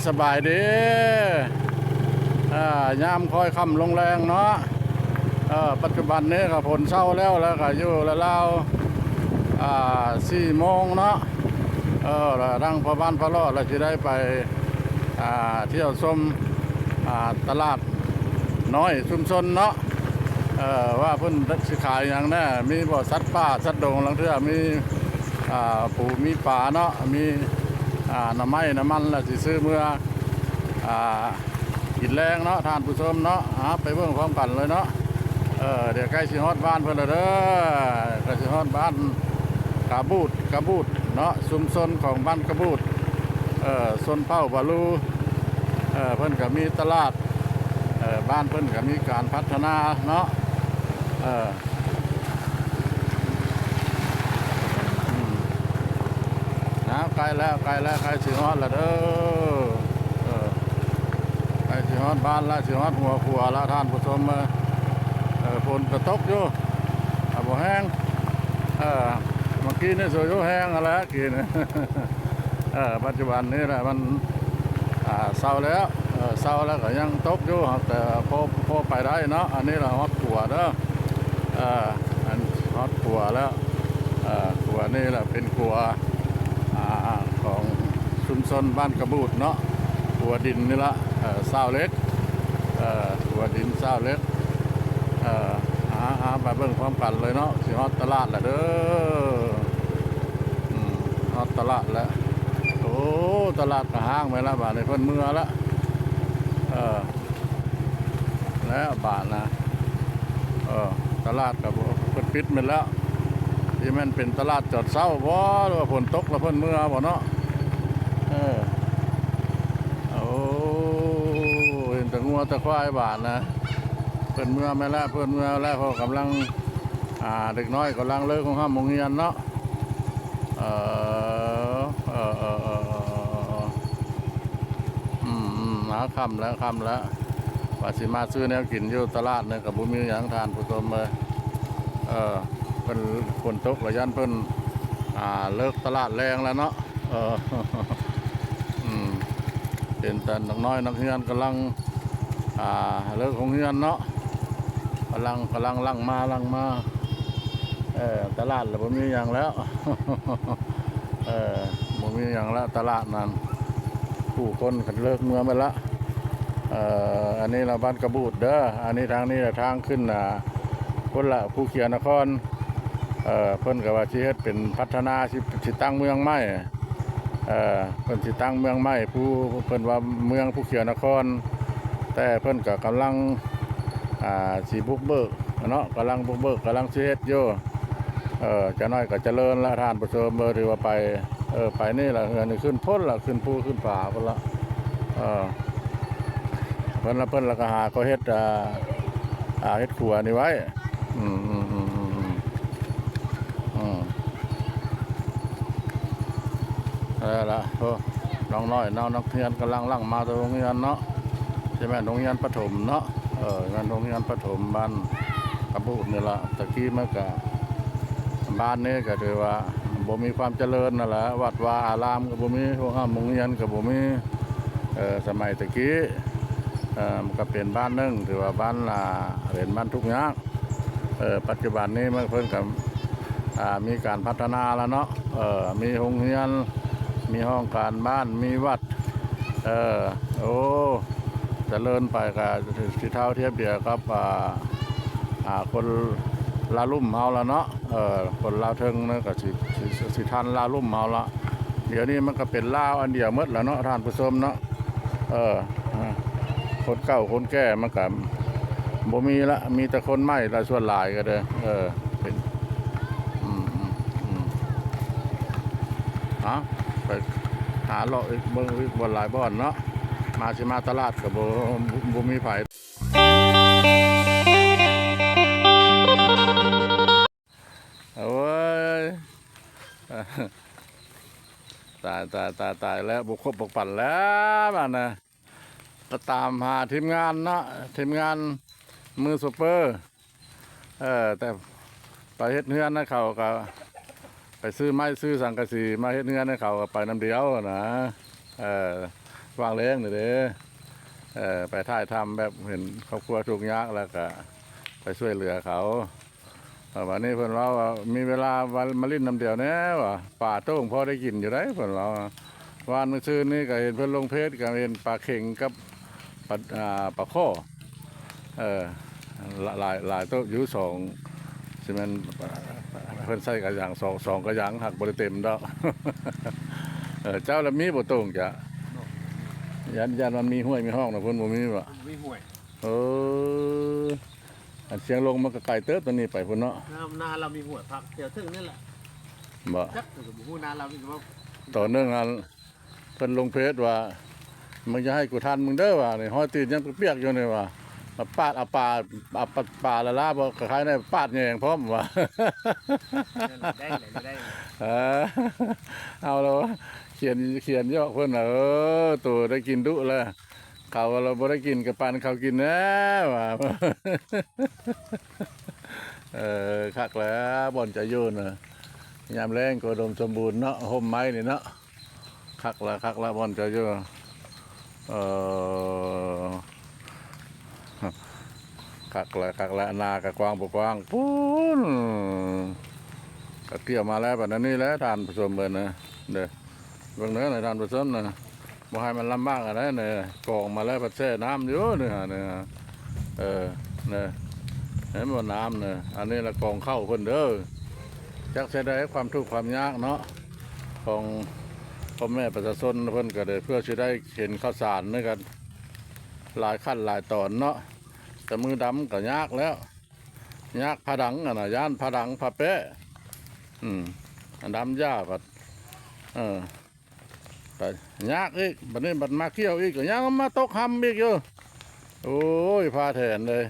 ສະບາຍດີ ເອີ ຍາມຄ່ອຍຄ່ຳລົງແລງເນາະ ເອີ ປັດຈຸບັນນີ້ກໍຝົນເຊົາແລ້ວ ແລ້ວກໍຢູ່ລາວໆ ອ່າ ສີ່ໂມງເນາະ ເອີ ແລ້ວທາງພໍ່ບ້ານພໍ່ຫຼໍ່ລະຊິໄດ້ໄປ ອ່າ ທ່ຽວຊົມ ອ່າ ຕະຫຼາດນ້ອຍຊຸມຊົນເນາະ ເອີ ວ່າເພິ່ນຊິຂາຍຫຍັງແດ່ ມີບໍ່ສັດປ່າສັດດົງ ລາງເທື່ອມີ ອ່າ ປູມີປາເນາະ ມີ ອ່າ ໜໍ່ໄມ້ໜໍ່ມັນ ລະຊິຊື້ເມືອ ອ່າ ກິນແລງເນາະ ທ່ານຜູ້ຊົມເນາະ ເອົາ ໄປເບິ່ງພ້ອມກັນເລີຍເນາະ ເອີ ດຽວໃກ້ຊິຮອດບ້ານເພິ່ນແລ້ວເດີ ໃກ້ຊິຮອດບ້ານກະບູດ ກະບູດເນາະ ຊຸມຊົນຂອງບ້ານກະບູດ ເອີ ຊົນເຜົ່າບາລູ ເອີ ເພິ່ນກະມີຕະຫຼາດ ເອີ ບ້ານເພິ່ນກະມີການພັດທະນາເນາະ ເອີ ອືມ ອ້າວ ໃກ້ແລ້ວ ໃກ້ແລ້ວ ໃກ້ຊິຮອດແລ້ວເດີ ເອີ ໃກ້ຊິຮອດບ້ານແລ້ວ ຊິຮອດຫົວຂົວແລ້ວ ທ່ານຜູ້ຊົມເອີຍ ເອີ ຝົນກໍຕົກຢູ່ ກໍບໍ່ແຮງ ເອີ ເມື່ອກີ້ນີ້ສວຍຢູ່ແຮງຫັ້ນແຫຼະກີ້ນີ້ ເອີ ປັດຈຸບັນນີ້ແຫຼະມັນ ອ່າ ເຊົາແລ້ວ ເອີ ເຊົາແລ້ວກໍຍັງຕົກຢູ່ ແຕ່ພໍ ພໍໄປໄດ້ເນາະ ອັນນີ້ລະຮອດຂົວເດີ ເອີ ອັນຮອດຂົວແລ້ວ ເອີ ຂົວນີ້ລະເປັນຂົວ ອ່າ ຂອງຊຸມຊົນບ້ານກະບູດເນາະ ຂົວດິນນີ້ລະ ເອີ ຊາວເຫຼັກ ເອີ ຂົວດິນຊາວເຫຼັກ ເອີ ຫາ ຫາໄປເບິ່ງພ້ອມກັນເລີຍເນາະ ຊິຮອດຕະຫຼາດລະເດີ ອືມ ຮອດຕະຫຼາດແລ້ວ ໂອ້ ຕະຫຼາດກໍຮ້າງໄປລະ ບາດນີ້ເພິ່ນເມືອລະ ເອີ ແລ້ວບາດນະ ເອີ ຕະຫຼາດກໍບໍ່ ເພິ່ນປິດໝົດແລ້ວ ຊິແມ່ນເປັນຕະຫຼາດຈອນເຊົ້າບໍ່ ຫຼືວ່າຝົນຕົກແລ້ວເພິ່ນເມືອບໍ່ເນາະ ເອີ ໂອ້ ເຫັນແຕ່ງົວແຕ່ຄວາຍບາດນະ ເພິ່ນເມືອແມ່ນແລ້ວ ເພິ່ນເມືອແລ້ວ ເພາະກຳລັງ ອ່າ ເດັກນ້ອຍກຳລັງເລີກໂຮງຮ່ຳໂຮງຮຽນເນາະ ເອີ ເອີ ອືມໆ ເອົາ ຄ່ຳແລ້ວ ຄ່ຳແລ້ວ ວ່າຊິມາຊື້ແນວກິນຢູ່ຕະຫຼາດນີ້ກໍບໍ່ມີຫຍັງທ່ານຜູ້ຊົມເອີຍ ເອີ ເພິ່ນ ຝົນຕົກລະຢ້ານເພິ່ນ ອ່າ ເລີກຕະຫຼາດແລງແລ້ວເນາະ ເອີ ອືມ ເຫັນແຕ່ນັກນ້ອຍນັກຮຽນກຳລັງ ອ່າ ເລີກໂຮງຮຽນເນາະ ກຳລັງ ກຳລັງຫຼັ່ງມາ ຫຼັ່ງມາ ເອີ ຕະຫຼາດລະບໍ່ມີຫຍັງແລ້ວ ເອີ ບໍ່ມີຫຍັງແລ້ວຕະຫຼາດນັ້ນ ຜູ້ຄົນກໍເລີກເມືອໝົດລະ ເອີ ອັນນີ້ລະບ້ານກະບູດເດີ ອັນນີ້ທາງນີ້ລະທາງຂຶ້ນ ອ່າ ພຸ້ນລະ ພູຂຽວນະຄອນ ເອີ ເພິ່ນກໍວ່າຊິເຮັດເປັນພັດທະນາ ຊິ ຊິຕັ້ງເມືອງໃໝ່ ເອີ ເພິ່ນຊິຕັ້ງເມືອງໃໝ່ ຜູ້ ເພິ່ນວ່າເມືອງພູຂຽວນະຄອນ ແຕ່ເພິ່ນກໍກຳລັງ ອ່າ ຊິບຸກເບີກເນາະ ກຳລັງບຸກເບີກ ກຳລັງຊິເຮັດຢູ່ ເອີ ຈັກໜ້ອຍກໍຈະເລີນລະທ່ານຜູ້ຊົມ ເອີ ຖືວ່າໄປ ເອີ ໄປນີ້ລະ ເຮືອນນີ້ຂຶ້ນພຸ້ນລະ ຂຶ້ນພູຂຶ້ນຜາພຸ້ນລະ ເອີ ເພິ່ນລະ ເພິ່ນລະກໍຫາກໍເຮັດ ອ່າ ອ່າ ເຮັດຂົວນີ້ໄວ້ ອືມ ອືມ ອືມ ອືມ ອືມ ເອີ ລະ ໂອ້ ນ້ອງນ້ອຍເນາະ ນັກຮຽນກຳລັງຫຼັ່ງມາແຕ່ໂຮງຮຽນເນາະ ຊິແມ່ນໂຮງຮຽນປະຖົມເນາະ ເອີ ແມ່ນໂຮງຮຽນປະຖົມບ້ານກະບູດນີ້ລະ ຕະກີ້ມັນກະ ບ້ານນີ້ກະຖືວ່າບໍ່ມີຄວາມຈະເລີນຫັ້ນລະ ວັດວາອາລາມກະບໍ່ມີ ໂຮງຮ່ຳໂຮງຮຽນກະບໍ່ມີ ເອີ ສະໄໝຕະກີ້ ເອີ ມັນກະເປັນບ້ານໜຶ່ງ ຖືວ່າບ້ານ ອ່າ ເປັນບ້ານທຸກຍາກ ເອີ ປັດຈຸບັນນີ້ມັນ ເພິ່ນກະ ອ່າ ມີການພັດທະນາລະເນາະ ເອີ ມີໂຮງຮຽນ ມີຫ້ອງການບ້ານ ມີວັດ ເອີ ໂອ້ ຈະເລີນໄປກະຊິເທົ່າທຽບດຽວກັບ ອ່າ ອ່າ ຄົນລາວລຸ່ມເຮົາລະເນາະ ເອີ ຄົນລາວເທິງນັ້ນກະຊິ ຊິ ຊິທັນລາວລຸ່ມເຮົາລະ ດຽວນີ້ມັນກະເປັນລາວອັນດຽວໝົດລະເນາະ ທ່ານຜູ້ຊົມເນາະ ເອີ ຄົນເຖົ້າຄົນແກ່ມັນກະບໍ່ມີລະ ມີແຕ່ຄົນໃໝ່ລະ ສ່ວນຫຼາຍກະເດີ ເອີ ເປັນ ອືມ ອືມ ອືມ ເອົາ ໄປຫາເລາະອີກ ເບິ່ງອີກ ບ່ອນຫຼາຍບ່ອນເນາະ ມາ ຊິມາຕະຫຼາດກະບໍ່ ບໍ່ມີໃຜ ໂອ້ຍ ຕາຍ ຕາຍ ຕາຍ ຕາຍແລ້ວ ບໍ່ຄົບບໍ່ປັນແລ້ວບາດນະ ກະຕາມຫາທີມງານເນາະ ທີມງານມືໂຊເປີ ເອີ ແຕ່ໄປເຮັດເຮືອນໃຫ້ເຂົາກະ ໄປຊື້ໄມ້ຊື້ສັງກະສີມາເຮັດເຮືອນໃຫ້ເຂົາກະໄປນຳດຽວນະ ເອີ ວ່າງແລ້ງນີ້ເດ້ ເອີ ໄປຖ່າຍທຳແບບເຫັນຄອບຄົວທຸກຍາກ ແລ້ວກະໄປຊ່ວຍເຫຼືອເຂົາ. ເອີ ບາດນີ້ເພິ່ນເວົ້າວ່າມີເວລາມາ ມາຫຼິ້ນນຳດຽວແດ່ວ່າ ປາໂຕ່ງພໍໄດ້ກິນຢູ່ໄດ໋ ເພິ່ນເວົ້າ. ວານມື້ຊືນນີ້ກໍເຫັນເພິ່ນລົງເຟສ ກໍເຫັນປາເຂັງກັບປາ ອ່າ ປາຄໍ່ ເອີ ຫຼາຍ ຫຼາຍເຕີບຢູ່ ສອງ ຊິແມ່ນ ເພິ່ນໃສ່ກະຫຍັງ ສອງ ສອງກະຫຍັງ ຫາກບໍ່ໄດ້ເຕັມດອກ. ເອີ ເຈົ້າລະມີບໍ່ໂຕ່ງຈະ ຢ້ານ ຢ້ານມັນມີຫ້ວຍມີຮ່ອງນະ ເພິ່ນບໍ່ມີບໍ່? ມີຫ້ວຍ. ເອີ ອັນຊຽງລົງມັນກໍໄກເຕີບ ຕອນນີ້ໄປພຸ້ນເນາະ. ນາ ນາລາວມີຫ້ວຍພັກແຖວເທິງນີ້ແຫຼະ ບໍ່? ຈັກ ຂ້ອຍກໍບໍ່ຮູ້ ນາລາວມີແຕ່ວ່າ ຕອນໜຶ່ງຫັ້ນ ເພິ່ນລົງເຟສວ່າ ມຶງຢ່າໃຫ້ກູທັນມຶງເດີວ່າ ນີ້ຮອຍຕີນຍັງປຽກໆຢູ່ນີ້ວ່າ ມາປາດເອົາປາ ເອົາປາ ປາລະລາບໍ່ ຄ້າຍໆໃນປາດແຍງພ້ອມວ່າ. ນັ້ນແຫຼະ ໄດ້ແຫຼະ ໄດ້ແຫຼະ. ເອີ ເອົາແລ້ວ ຂຽນ ຂຽນຢອກເພິ່ນນະ ເອີ ໂຕໄດ້ກິນດຸແລ້ວ ເຂົາລະບໍ່ໄດ້ກິນ ກະປັນເຂົາກິນແດ່ວ່າ. ເອີ ຄັກແລ້ວ ບ່ອນຈະຢູ່ນະ ຍາມແລ້ງກໍອຸດົມສົມບູນເນາະ ຮົ່ມໄມ້ນີ້ເນາະ. ຄັກລະ ຄັກລະ ບ່ອນເຈົ້າຢູ່. ເອີ ຄັກລະ ຄັກລະ ນາກະກວ້າງບໍ່ກວ້າງ ພຸ້ນ ກະກ່ຽວມາແລ້ວ ບາດນີ້ແຫຼະ ທ່ານຜູ້ຊົມເອີຍນະ ເດີ ເບິ່ງເດີນະ ທ່ານຜູ້ຊົມນະ ບໍ່ໃຫ້ມັນລຳບາກອັນໃດນະ ກອງມາແລ້ວ ພັດແຊ່ນ້ຳຢູ່ນີ້ຫັ້ນ ເອີ ນະ ເຫັນບໍ່ ນ້ຳນະ ອັນນີ້ລະກອງເຂົ້າເພິ່ນເດີ. ຈັກຊິໄດ້ຄວາມທຸກຄວາມຍາກເນາະ ຂອງພໍ່ແມ່ປະຊາຊົນເພິ່ນກໍໄດ້ ເພື່ອຊິໄດ້ເຫັນເຂົ້າສານນີ້ກໍຫຼາຍຂັ້ນຫຼາຍຕອນເນາະ ແຕ່ມືດຳກໍຍາກແລ້ວ ຍາກຜາດັງຫັ້ນນະ ຢ້ານຜາດັງຜາແປະ ອືມ ດຳຢາບັດ ເອີ ກໍຍາກອີກ ບັດນີ້ບັດມາກ່ຽວອີກ ກໍຍັງມາຕົກຮ່ຳອີກຢູ່ ໂອ້ຍ ພາແຖນເລີຍ.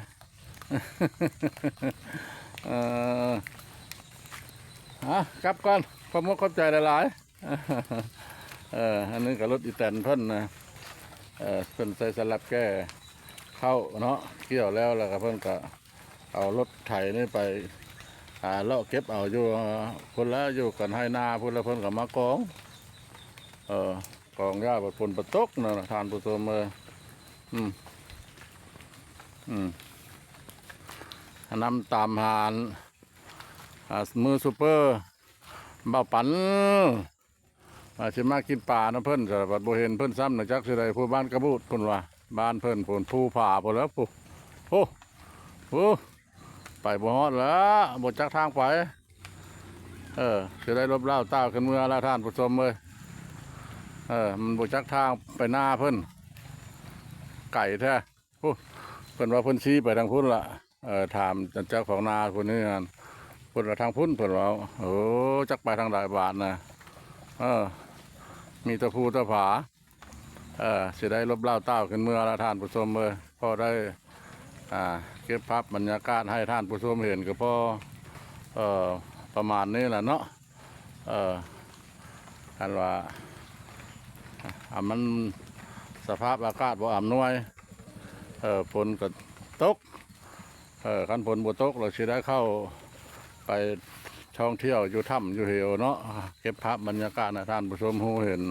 ເອີ ອ່ະ ກັບກ່ອນ ຂອບມຸກຂອບໃຈຫຼາຍໆ. ເອີ ອັນນີ້ກໍລົດອີແຕນເພິ່ນນະ ເອີ ເພິ່ນໃສ່ສະຫຼັບແກ່ເຂົ້າເນາະ ກ່ຽວແລ້ວ ແລ້ວກໍເພິ່ນກໍເອົາລົດໄຖນີ້ໄປ ອ່າ ເລາະເກັບເອົາຢູ່ພຸ້ນລະ ຢູ່ກັນໄຮ່ນາພຸ້ນລະ ເພິ່ນກໍມາກອງ ເອີ ກອງຢາ ບັດຝົນບໍ່ຕົກນະ ທ່ານຜູ້ຊົມເອີຍ. ອືມ ອືມ ນຳຕາມຫາ ອ່າ ມືຊູເປີບ່າວປັນ ວ່າຊິມາກິນປານຳເພິ່ນ ແຕ່ບັດບໍ່ເຫັນເພິ່ນຊ້ຳນະ ຈັກຊິໄດ້ ຜູ້ບ້ານກະບູດພຸ້ນວ່າ ບ້ານເພິ່ນພຸ້ນ ພູຜາພຸ້ນແລ້ວ ຜູ້ ໂອ້ ໂອ້ ໄປບໍ່ຮອດແລ້ວ ບໍ່ຈັກທາງໄປ. ເອີ ຊິໄດ້ລົບລ້າວຕ້າວຂຶ້ນເມືອລະ ທ່ານຜູ້ຊົມເອີຍ. ເອີ ມັນບໍ່ຈັກທາງໄປນາເພິ່ນ ໄກແທ້. ໂອ້ ເພິ່ນວ່າເພິ່ນຊີ້ໄປທາງພຸ້ນລະ ເອີ ຖາມເຈົ້າຂອງນາຜູ້ນີ້ຫັ້ນ ເພິ່ນວ່າທາງພຸ້ນ ເພິ່ນເວົ້າ. ໂອ້ ຈັກໄປທາງໃດບາດນະ ເອີ ມີແຕ່ພູແຕ່ຜາ. ເອີ ຊິໄດ້ລົບລ້າວຕ້າວຂຶ້ນເມືອລະ ທ່ານຜູ້ຊົມເອີຍ ພໍໄດ້ ອ່າ ເກັບພາບບັນຍາກາດໃຫ້ທ່ານຜູ້ຊົມເຫັນກໍພໍ ເອີ ປະມານນີ້ລະເນາະ. ເອີ ຄັນວ່າ ອ່າ ມັນ ສະພາບອາກາດບໍ່ອຳນວຍ ເອີ ຝົນກໍຕົກ ເອີ ຄັນຝົນບໍ່ຕົກ ລະຊິໄດ້ເຂົ້າໄປທ່ອງທ່ຽວຢູ່ຖ້ຳຢູ່ເຫວເນາະ ເກັບພາບບັນຍາກາດໃຫ້ທ່ານຜູ້ຊົມຮູ້ເຫັນ.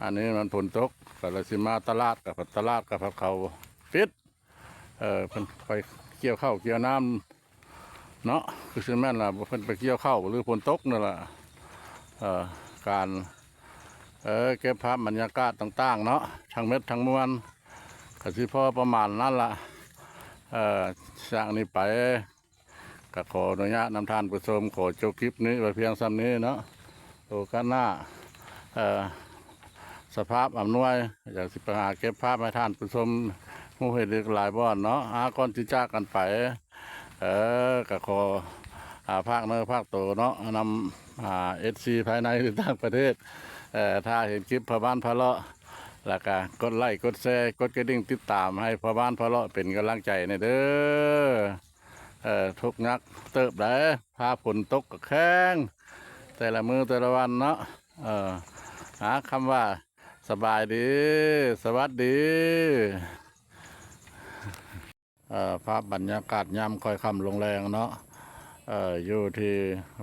ອັນນີ້ມັນຝົນຕົກ ກໍລະຊິມາຕະຫຼາດ ກໍຕະຫຼາດກໍພັດເຂົາປິດ ເອີ ເພິ່ນໄປກ່ຽວເຂົ້າກ່ຽວນ້ຳ ເນາະ ຄືຊິແມ່ນລະ ເພິ່ນໄປກ່ຽວເຂົ້າ ຫຼືຝົນຕົກນັ້ນລະ ເອີ ການ ເອີ ເກັບພາບບັນຍາກາດຕ່າງໆເນາະ ທັງໝົດທັງມວນ ກະຊິພໍປະມານນັ້ນລະ. ເອີ ຈາກນີ້ໄປ ກະຂໍອະນຸຍາດນຳທ່ານຜູ້ຊົມ ຂໍຈົບຄລິບນີ້ໄວ້ພຽງສ່ຳນີ້ເນາະ ໂອກາດໜ້າ ເອີ ສະພາບອຳນວຍ ຢາກຊິໄປຫາເກັບພາບໃຫ້ທ່ານຜູ້ຊົມຮູ້ເຫັນອີກຫຼາຍບ່ອນເນາະ. ອາ ກ່ອນຊິຈາກກັນໄປ ເອີ ກະຂໍ ອາ ຝາກເນື້ອຝາກໂຕເນາະ ນຳ ອາ ເອັຟຊີ ພາຍໃນ ຫຼື ຕ່າງປະເທດ ເອີ ຖ້າເຫັນຄລິບພໍ່ບ້ານພາເລາະ ແລ້ວກະກົດໄລ້ ກົດແຊ ກົດກະດິ່ງຕິດຕາມໃຫ້ພໍ່ບ້ານພາເລາະເປັນກຳລັງໃຈແດ່ເດີ. ເອີ ທຸກຍາກເຕີບໃດ໋ ຟ້າຝົນຕົກກະແຂງແຕ່ລະມື້ແຕ່ລະວັນເນາະ. ເອີ ຫາຄຳວ່າ ສະບາຍດີ ສະຫວັດດີ. ເອີ ພາບບັນຍາກາດຍາມຄ່ອຍຄ່ຳລົງແລງເນາະ ເອີ ຢູ່ທີ່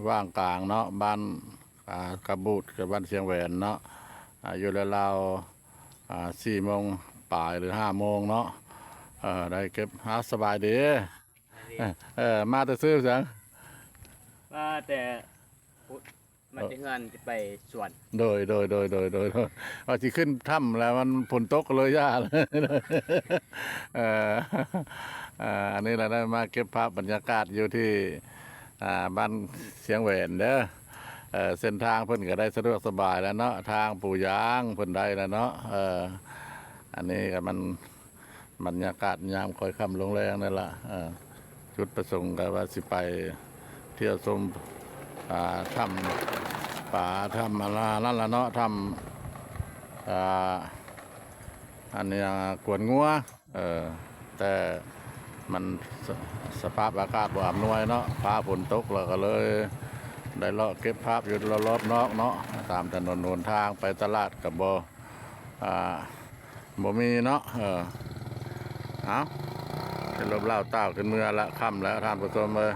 ຫວ່າງກາງເນາະ ບ້ານ ອ່າ ກະບູດ ກັບບ້ານຊຽງແຫວນເນາະ ອ່າ ຢູ່ລາວ ອ່າ ສີ່ໂມງປາຍ ຫຼື ຫ້າໂມງເນາະ. ເອີ ໄດ້ເກັບ ອ່າ ສະບາຍດີ. ເອີ ມາແຕ່ຊື່ສັງ? ມາແຕ່ ມາແຕ່ເຮືອນຈະໄປສວນ. ໂດຍ ໂດຍ ໂດຍ ໂດຍ ໂດຍ ວ່າຊິຂຶ້ນຖ້ຳແລ້ວ ມັນຝົນຕົກກໍເລີຍຢ້ານ. ເອີ ເອີ ອັນນີ້ລະ ໄດ້ມາເກັບພາບບັນຍາກາດຢູ່ທີ່ ອ່າ ບ້ານຊຽງແຫວນເດີ. ເອີ ເສັ້ນທາງເພິ່ນກໍໄດ້ສະດວກສະບາຍແລ້ວເນາະ, ທາງປູຢາງເພິ່ນໄດ້ແລ້ວເນາະ. ເອີ ອັນນີ້ກໍມັນ ບັນຍາກາດຍາມຄ່ອຍຄ່ຳລົງແລງນັ້ນລະ. ເອີ ຈຸດປະສົງກໍວ່າຊິໄປທ່ຽວຊົມ ອ່າ ຖ້ຳປາ ຖ້ຳອັນນັ້ນລະເນາະ, ຖ້ຳ ອ່າ ອັນນີ້ ກວນງົວ. ເອີ ແຕ່ມັນ ສະ ສະພາບອາກາດບໍ່ອຳນວຍເນາະ, ຟ້າຝົນຕົກ ແລ້ວກໍເລີຍໄດ້ເລາະເກັບພາບຢູ່ລອບໆນອກເນາະ. ຕາມຖະໜົນຫົນທາງໄປຕະຫຼາດກໍບໍ່ ອ່າ ບໍ່ມີເນາະ. ເອີ ເອົາ ສະຫຼຸບແລ້ວ ຕ່າວຂຶ້ນເມືອລະ ຄ່ຳແລ້ວທ່ານຜູ້ຊົມເອີຍ.